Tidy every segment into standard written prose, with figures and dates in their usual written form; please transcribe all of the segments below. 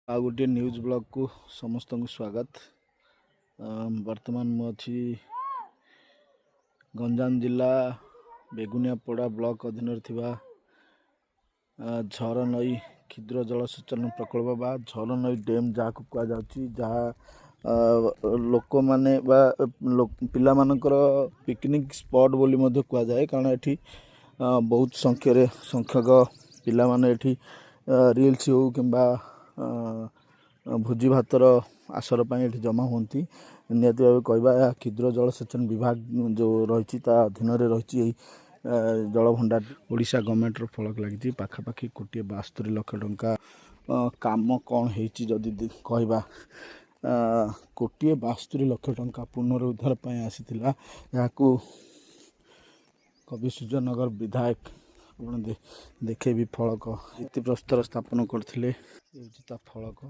ଆଉ ଗୋଟିଏ ନ୍ୟୁଜ୍ ବ୍ଲଗ୍କୁ ସମସ୍ତଙ୍କୁ ସ୍ୱାଗତ। ବର୍ତ୍ତମାନ ମୁଁ ଅଛି ଗଞ୍ଜାମ ଜିଲ୍ଲା ବେଗୁନିଆପଡ଼ା ବ୍ଲକ ଅଧୀନରେ ଥିବା ଝରନଈ କ୍ଷୁଦ୍ର ଜଳସେଚନ ପ୍ରକଳ୍ପ ବା ଝରନଈ ଡ୍ୟାମ୍ ଯାହାକୁ କୁହାଯାଉଛି, ଯାହା ଲୋକମାନେ ବା ପିଲାମାନଙ୍କର ପିକନିକ୍ ସ୍ପଟ୍ ବୋଲି ମଧ୍ୟ କୁହାଯାଏ। କାରଣ ଏଠି ବହୁତ ସଂଖ୍ୟାରେ ସଂଖ୍ୟକ ପିଲାମାନେ ଏଠି ରିଲ୍ସ ହେଉ କିମ୍ବା ଭୋଜି ଭାତର ଆସର ପାଇଁ ଏଠି ଜମା ହୁଅନ୍ତି। ନିହାତି ଭାବେ କହିବା, ଏହା କ୍ଷୁଦ୍ର ଜଳସେଚନ ବିଭାଗ ଯେଉଁ ରହିଛି, ତା ଅଧୀନରେ ରହିଛି ଏଇ ଜଳଭଣ୍ଡାର। ଓଡ଼ିଶା ଗଭର୍ଣ୍ଣମେଣ୍ଟର ଫଳକ ଲାଗିଛି। ପାଖାପାଖି 1 କୋଟି 72 ଲକ୍ଷ ଟଙ୍କା କାମ କ'ଣ ହେଇଛି ଯଦି କହିବା, 1 କୋଟି 72 ଲକ୍ଷ ଟଙ୍କା ପୁନରୁଦ୍ଧାର ପାଇଁ ଆସିଥିଲା। ଏହାକୁ କବି ସୂର୍ଯ୍ୟନଗର ବିଧାୟକ, ଆପଣ ଦେଖେଇବି ଫଳକ, ଭିତ୍ତିପ୍ରସ୍ତର ସ୍ଥାପନ କରିଥିଲେ। ହେଉଛି ତା ଫଳକ।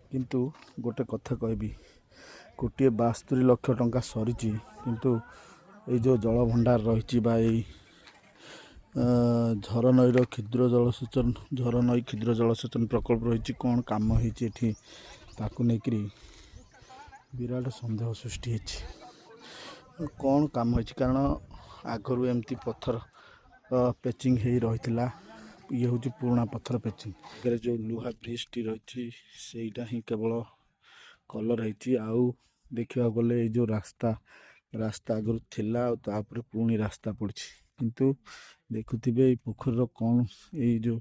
କିନ୍ତୁ ଗୋଟେ କଥା କହିବି, 1 କୋଟି 72 ଲକ୍ଷ ଟଙ୍କା ସରିଛି, କିନ୍ତୁ ଏଇ ଯେଉଁ ଜଳଭଣ୍ଡାର ରହିଛି ବା ଏଇ ଝରନଈର କ୍ଷୁଦ୍ର ଜଳସେଚନ, ଝରନଈ କ୍ଷୁଦ୍ର ଜଳସେଚନ ପ୍ରକଳ୍ପ ରହିଛି, କ'ଣ କାମ ହେଇଛି ଏଠି ତାକୁ ନେଇକରି ବିରାଟ ସନ୍ଦେହ ସୃଷ୍ଟି ହେଇଛି। କ'ଣ କାମ ହେଇଛି? କାରଣ ଆଗରୁ ଏମିତି ପଥର ପେଚିଂ ହେଇ ରହିଥିଲା। ଇଏ ହେଉଛି ପୁରୁଣା ପଥର ପେଚିଂ। ଆଗରେ ଯେଉଁ ଲୁହା ବ୍ରିଜଟି ରହିଛି, ସେଇଟା ହିଁ କେବଳ କଲର୍ ହେଇଛି। ଆଉ ଦେଖିବାକୁ ଗଲେ ଏଇ ଯେଉଁ ରାସ୍ତା, ରାସ୍ତା ଆଗରୁ ଥିଲା ଆଉ ତାପରେ ପୁଣି ରାସ୍ତା ପଡ଼ିଛି। କିନ୍ତୁ ଦେଖୁଥିବେ ଏଇ ପୋଖରୀର କ'ଣ, ଏଇ ଯେଉଁ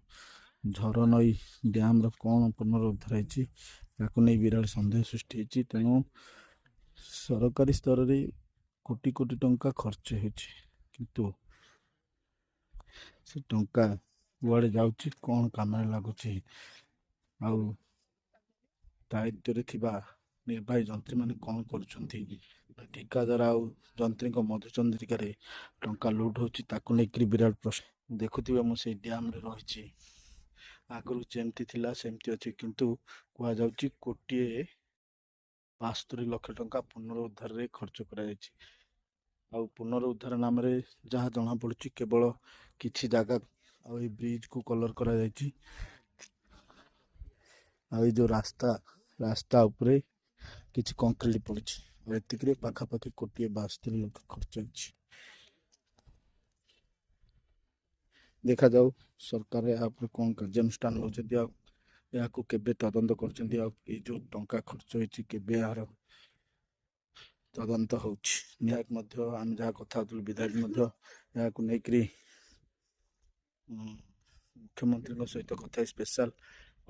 ଝରନଈ ଡ୍ୟାମ୍ର କ'ଣ ପୁନରୁଦ୍ଧାର ହେଇଛି, ତାକୁ ନେଇ ବିରାଟ ସନ୍ଦେହ ସୃଷ୍ଟି ହେଇଛି। ତେଣୁ ସରକାରୀ ସ୍ତରରେ କୋଟି କୋଟି ଟଙ୍କା ଖର୍ଚ୍ଚ ହେଉଛି, କିନ୍ତୁ ସେ ଟଙ୍କା କୁଆଡ଼େ ଯାଉଛି, କ'ଣ କାମରେ ଲାଗୁଛି ଆଉ ଦାୟିତ୍ୱରେ ଥିବା ନିର୍ବାହୀ ଯନ୍ତ୍ରୀମାନେ କ'ଣ କରୁଛନ୍ତି, ଠିକାଦାର ଆଉ ଯନ୍ତ୍ରୀଙ୍କ ମଧୁଚନ୍ଦ୍ରିକାରେ ଟଙ୍କା ଲୁଟ୍ ହେଉଛି, ତାକୁ ନେଇକରି ବିରାଟ ପ୍ରଶ୍ନ। ଦେଖୁଥିବେ, ମୁଁ ସେଇ ଡ୍ୟାମ୍ରେ ରହିଛି। ଆଗରୁ ଯେମିତି ଥିଲା ସେମିତି ଅଛି, କିନ୍ତୁ କୁହାଯାଉଛି 1 କୋଟି 72 ଲକ୍ଷ ଟଙ୍କା ପୁନରୁଦ୍ଧାରରେ ଖର୍ଚ୍ଚ କରାଯାଇଛି। ଆଉ ପୁନରୁଦ୍ଧାର ନାମରେ ଯାହା ଜଣାପଡ଼ୁଛି, କେବଳ କିଛି ଜାଗା ଆଉ ଏଇ ବ୍ରିଜକୁ କଲର୍ କରାଯାଇଛି ଆଉ ଏଇ ଯେଉଁ ରାସ୍ତା, ରାସ୍ତା ଉପରେ କିଛି କଂକ୍ରିଟ ପଡ଼ିଛି। ଆଉ ଏତିକିରେ ପାଖାପାଖି 1 କୋଟି 72 ଲକ୍ଷ ଖର୍ଚ୍ଚ ହେଇଛି। ଦେଖାଯାଉ ସରକାର ଏହା ଉପରେ କ'ଣ କାର୍ଯ୍ୟାନୁଷ୍ଠାନ ନେଉଛନ୍ତି ଆଉ ଏହାକୁ କେବେ ତଦନ୍ତ କରୁଛନ୍ତି ଆଉ ଏଇ ଯେଉଁ ଟଙ୍କା ଖର୍ଚ୍ଚ ହେଇଛି, କେବେ ଏହାର ତଦନ୍ତ ହେଉଛି। ବିଧାୟକ ମଧ୍ୟ, ଆମେ ଯାହା କଥା ହେଉଥିଲୁ, ବିଧାୟକ ମଧ୍ୟ ଏହାକୁ ନେଇକରି ମୁଖ୍ୟମନ୍ତ୍ରୀଙ୍କ ସହିତ କଥା ହେଇ ସ୍ପେଶାଲ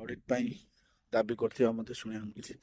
ଅଡ଼ିଟ୍ ପାଇଁ ଦାବି କରିଥିବା ମଧ୍ୟ ଶୁଣିବାକୁ ମିଳିଛି।